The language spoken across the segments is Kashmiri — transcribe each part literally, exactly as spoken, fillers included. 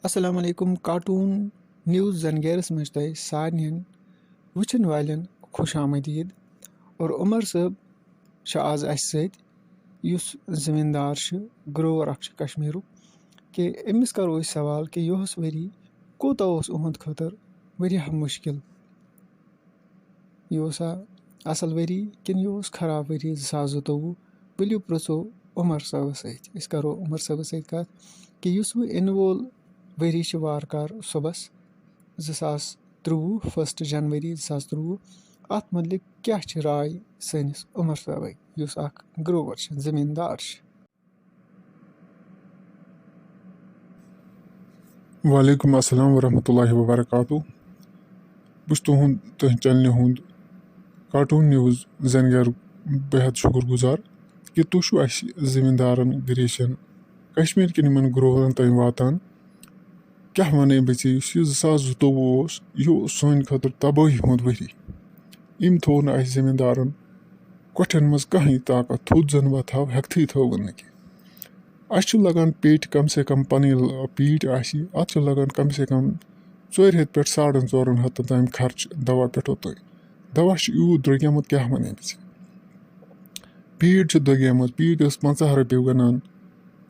السلام علیکم۔ کارٹون نیوز زنگیرس منٛز تۄہہِ سارنٕے وٕچھن والٮ۪ن خوش آمدید۔ اور عمر صٲب چھُ آز اسہِ سۭتۍ، یُس زٔمیٖندار چھُ، گروور اکھ چھُ کشمیٖرُک، کہِ أمِس کرو أسۍ سوال کہِ یُہُس ؤری کوٗتاہ اوس اُہُنٛد خٲطرٕ واریاہ مُشکِل؟ یہِ اوسا اصل ؤری کِنہٕ یہِ اوس خراب ؤری زٕ ساس زٕتووُہ؟ ؤلِو پرٛژھو عمر صٲبس سۭتۍ۔ أسۍ کرو عمر صٲبس سۭتۍ کتھ کہِ یُس وۄنۍ یِنہٕ وول ؤری چھُ وارٕ کارٕ صُبحس، زٕ ساس ترٛۆوُہ، first January زٕ ساس ترٛۆوُہ، اتھ متعلق کیٛاہ چھِ راے سٲنِس عمر صٲبٕنۍ، یُس اکھ گروور چھُ، زٔمیٖندار چھُ؟ وعلیکم السلام ورحمۃ اللہ وبرکاتہ۔ بہٕ چھُس تُہُنٛد، تُہٕنٛدِ چینلہِ ہُنٛد کارٹون نیوز زنگیرُک بے حد شُکر گُزار کہِ تُہۍ چھِو اَسہِ زٔمیٖندارَن، گریٖشَن، کشمیٖر کٮ۪ن یِمَن گروورَن تام واتان۔ کیٛاہ وَنَے بہٕ ژےٚ، یُس یہِ زٕ ساس زٕتووُہ اوس، یہِ اوس سانہِ خٲطرٕ تبٲہی ہُنٛد ؤری۔ أمۍ تھوٚو نہٕ اَسہِ زٔمیٖندارَن کۄٹھٮ۪ن منٛز کٕہٕنۍ طاقت، تھوٚد زَن وۄتھاو ہٮ۪کتھٕے تھٲوٕن نہٕ کینٛہہ۔ اَسہِ چھُ لَگان پیٹہِ کم سے کم، پَنٕنۍ ل-، پیٖٹ آسہِ، اَتھ چھُ لَگان کم سے کم ژورِ ہَتہِ پٮ۪ٹھ ساڑَن ژورَن ہَتَن تام خرچہٕ دوا پٮ۪ٹھو تام۔ دوا چھُ یوٗت درٛوٚگیومُت، کیٛاہ وَنَے بہٕ ژےٚ۔ پیٖٹ چھِ درٛوٚگیمٕژ، پیٖٹ ٲس پنٛژاہ رۄپیہِ کٕنان،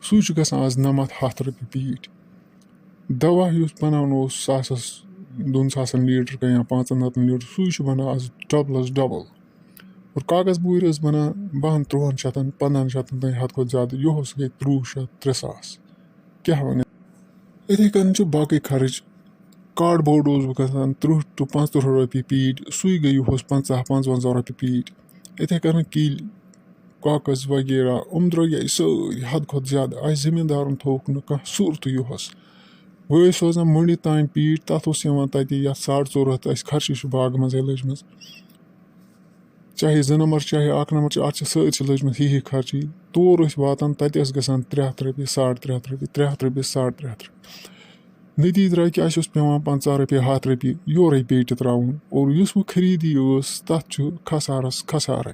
سُے چھُ گژھان آز نَمَتھ ہَتھ رۄپیہِ پیٖٹ۔ دوا یُس بَنان اوس ساسَس، دۄن ساسَن لیٖٹر کانٛہہ یا پانٛژَن ہَتَن لیٖٹر، سُے چھُ بَنان آز ڈبلَس ڈبل۔ اور کاغذ بوٗرۍ ٲس بَنان بَہَن، تُرٛوہَن شَتَن، پنٛدہَن شَتَن تام، حد کھۄتہٕ زیادٕ، یُہُس گٔے ترٛوٚوُہ شَتھ، ترٛےٚ ساس۔ کیٛاہ وَنہٕ؟ یِتھَے کٔنۍ چھُ باقٕے خرٕچ۔ کارڈ بورڈ اوس بہٕ گژھان تٕرٛہ to پانٛژتٕرٛہ رۄپیہِ پیٖٹ، سُے گٔے یُہُس پنٛژاہ، پانٛژوَنٛزاہ رۄپیہِ پیٖٹ۔ یِتھَے کٔنۍ کِلۍ، کاکَز وغیرہ، یِم درٛوٚگے سٲری حد کھۄتہٕ زیادٕ۔ اَسہِ زٔمیٖندارَن تھووُکھ نہٕ کانٛہہ صوٗرتٕے یُہُس۔ وۄنۍ ٲسۍ سوزان مٔنٛڈِ تام پیٖٹ، تَتھ اوس یِوان تَتہِ یَتھ ساڑ ژور ہَتھ اَسہِ خرچہِ چھِ باغہٕ منٛزٕے لٔجمٕژ۔ چاہے زٕ نمبر، چاہے اَکھ نمبر چھِ، اَتھ چھِ سٲرسٕے لٔجمٕژ ہی ہی خرچی۔ تور ٲسۍ واتان، تَتہِ ٲس گژھان ترٛےٚ ہَتھ رۄپیہِ، ساڑ ترٛےٚ ہَتھ رۄپیہِ، ترٛےٚ ہَتھ رۄپیہِ، ساڑ ترٛےٚ ہَتھ رۄپیہِ۔ نٔتیٖجہٕ درٛاو کہِ اَسہِ اوس پٮ۪وان پنٛژاہ رۄپیہِ، ہَتھ رۄپیہِ یورَے پیٹہِ ترٛاوُن۔ اور یُس وۄنۍ خریٖدی ٲس، تَتھ چھُ خسارَس خسارَے۔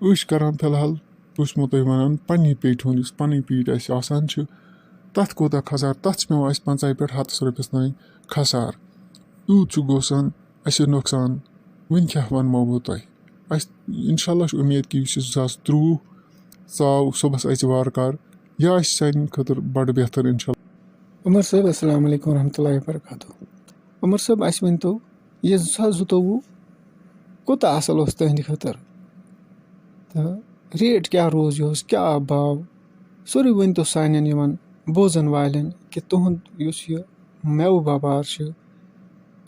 أسۍ چھِ کَران فی الحال، بہٕ چھُسمو تۄہہِ وَنان، پنٛنہِ پیٹہِ ہُنٛد، یُس پَنٕنۍ پیٖٹ اَسہِ آسان چھِ، تَتھ کوٗتاہ خسارٕ، تَتھ چھِ پٮ۪وان اَسہِ پنٛژاہہِ پٮ۪ٹھ ہَتَس رۄپیَس تام خسارٕ۔ یوٗت چھُ گژھان اَسہِ نۄقصان۔ وٕنۍ کیٛاہ وَنمو بہٕ تۄہہِ؟ اَسہِ، اِنشاء اللہ چھِ اُمید کہِ یُس یہِ زٕ ساس ترٛۆوُہ ژاو صُبحَس اَژِ وارٕ کارٕ، یہِ آسہِ سانہِ خٲطرٕ بَڑٕ بہتر اِنشاء اللہ۔ عمر صٲب، السلام علیکم ورحمۃ اللہ وبرکاتہ۔ عمر صٲب، اَسہِ ؤنۍ تو، یہِ زٕ ساس زٕتووُہ کوٗتاہ اَصٕل اوس تُہٕنٛدِ خٲطرٕ؟ تہٕ ریٹ کیٛاہ روٗز یِہُس، کیٛاہ آو باو؟ سورُے ؤنۍ تو سانٮ۪ن یِمَن بوزَن والٮ۪ن کہِ تُہُنٛد یُس یہِ مٮ۪وٕ باپار چھُ،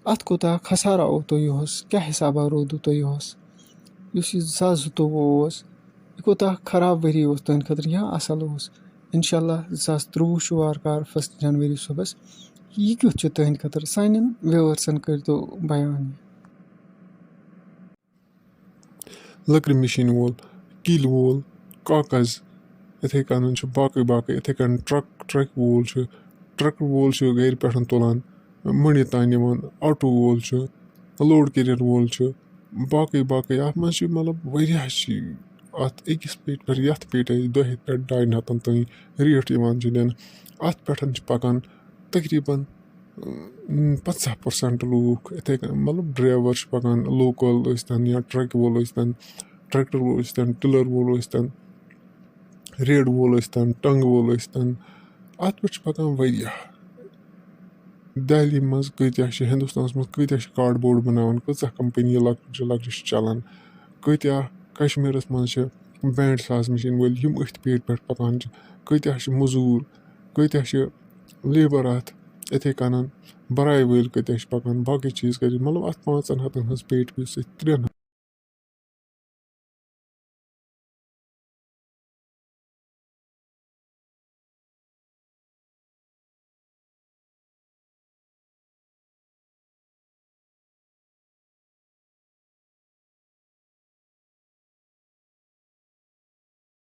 اَتھ کوٗتاہ خسارٕ آو تۄہہِ یِہُس، کیٛاہ حِسابہ روٗدوٕ تۄہہِ یِہُس؟ یُس یہِ زٕ ساس زٕتووُہ اوس، یہِ کوٗتاہ خراب ؤری اوس تُہٕنٛدِ خٲطرٕ یا اَصٕل اوس؟ اِنشاء اللہ زٕ ساس ترٛۆوُہ چھُ وارٕ کارٕ first January صُبحَس۔ یہِ کیُتھ چھُ تُہٕنٛدِ خٲطرٕ؟ سانٮ۪ن viewers-َن کٔرۍتو بیان یہِ۔ لٔکرِ مِشیٖن وول، کِلۍ وول، کاکَز، یِتھَے کَنَن چھُ باقٕے باقٕے، یِتھَے کَنَن ٹرٛک، ٹرٛکہِ وول چھُ، ٹرٛکہِ وول چھُ گَرِ پٮ۪ٹھ تُلان، مٔنٛڈِ تام نِوان، آٹوٗ وول چھُ، load carrier وول چھُ، باقٕے باقٕے۔ اَتھ منٛز چھِ، مطلب، واریاہ چھِ اَتھ أکِس پیٹہِ پٮ۪ٹھ، یَتھ پیٹہِ اَسہِ دۄیہِ ہَتہِ پٮ۪ٹھ ڈاین ہَتَن تام ریٹ یِوان چھِ دِنہٕ۔ اَتھ پٮ۪ٹھ چھِ پَکان تقریٖباً، اۭں، پنٛژاہ percent لوٗکھ، یِتھَے کٔنۍ، مطلب، ڈرٛیوَر چھِ پَکان، local ٲسۍتَن یا ٹرٛکہِ وول ٲسۍتَن، tractor وول ٲسۍتَن، tiller وول ٲسۍتَن، ریڈٕ وول ٲسۍتَن، ٹنٛگہٕ وول ٲسۍتَن، اَتھ پٮ۪ٹھ چھِ پَکان واریاہ۔ دہلی منٛز کۭتیٛاہ چھِ، ہِندُستانَس منٛز کۭتیٛاہ چھِ کارڈ بورڈ بَناوان، کۭژاہ کَمپٔنی لۄکچہِ لۄکچہِ چھِ چَلان، کۭتیٛاہ کَشمیٖرَس منٛز چھِ بینٛڈ ساز مِشیٖن وٲلۍ، یِم أتھۍ پیٹہِ پٮ۪ٹھ پَکان چھِ، کۭتیٛاہ چھِ مٔزوٗر، کۭتیٛاہ چھِ labour اَتھ، یِتھَے کَنَن بَرایہِ وٲلۍ کۭتیٛاہ چھِ پَکان، باقٕے چیٖز کۭتیٛاہ، مطلب، اَتھ پانٛژَن ہَتَن ہٕنٛز پیٹہِ پیٚیہِ سۭتۍ ترٛٮ۪ن